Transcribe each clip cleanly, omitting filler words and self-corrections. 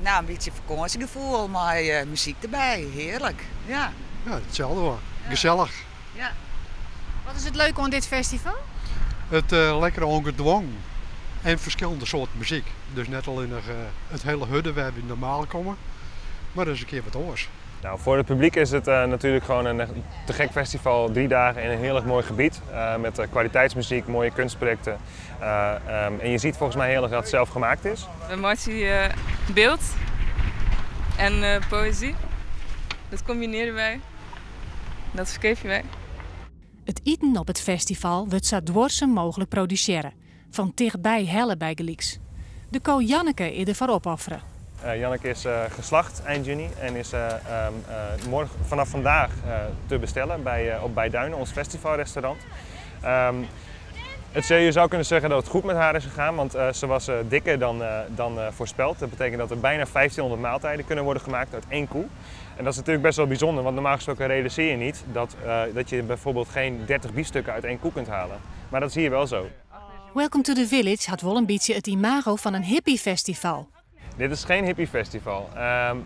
Nou, in bytsje fakânsjegefoel mei muzyk derby. Hearlik, ja. Ja, itselde wol. Gesellich. Ja. Wat is it leuke oan dit festival? It lekkere ongedwongen en ferskillende soarten muzyk. Dus net allinnich it hiele hurde wêr't wy normaal komme, mar ris in kear wat oars. Nou, voor het publiek is het natuurlijk gewoon een te gek festival. 3 dagen in een heel erg mooi gebied. Met kwaliteitsmuziek, mooie kunstprojecten. En je ziet volgens mij heel erg dat het zelf gemaakt is. We maken byld en poëzy. Dat kombinearje wy. Dat ferkeapje wy. It iten op it festival wurdt sa duorsum mooglik produsearre. Fan tichtby helle bygelyks. De ko Janneke is derfoar opoffere. Janneke is geslacht eind juni en is morgen, vanaf vandaag te bestellen op Bij Duinen, ons festivalrestaurant. Je zou kunnen zeggen dat het goed met haar is gegaan, want ze was dikker dan voorspeld. Dat betekent dat er bijna 1500 maaltijden kunnen worden gemaakt uit één koe. En dat is natuurlijk best wel bijzonder, want normaal gesproken realiseer je niet dat je bijvoorbeeld geen 30 biefstukken uit één koe kunt halen. Maar dat zie je wel zo. Welcome to the Village hat wol in bytsje it imago fan in hippiefestival. Dit is geen hippiefestival.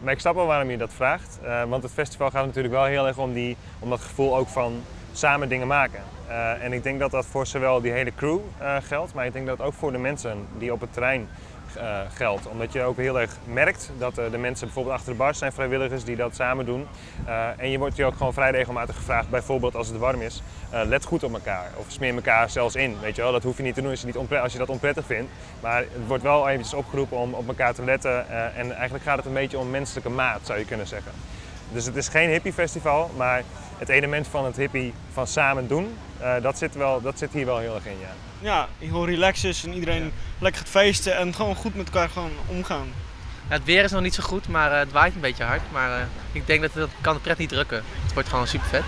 Maar ik snap wel waarom je dat vraagt. Want het festival gaat natuurlijk wel heel erg om dat gevoel ook van samen dingen maken. En ik denk dat dat voor zowel die hele crew geldt, maar ik denk dat het ook voor de mensen die op het terrein geldt. Omdat je ook heel erg merkt dat de mensen bijvoorbeeld achter de bar zijn vrijwilligers die dat samen doen. En je wordt je ook gewoon vrij regelmatig gevraagd, bijvoorbeeld als het warm is, let goed op elkaar. Of smeer elkaar zelfs in, weet je wel. Dat hoef je niet te doen als je dat onprettig vindt. Maar het wordt wel eventjes opgeroepen om op elkaar te letten. En eigenlijk gaat het een beetje om menselijke maat, zou je kunnen zeggen. Dus het is geen hippiefestival, maar het element van het hippie van samen doen, dat zit hier wel heel erg in, ja. Ja, heel relaxed is en iedereen lekker gaat feesten en gewoon goed met elkaar gewoon omgaan. Ja, het weer is nog niet zo goed, maar het waait een beetje hard. Maar ik denk dat het kan de pret niet drukken. Het wordt gewoon super vet.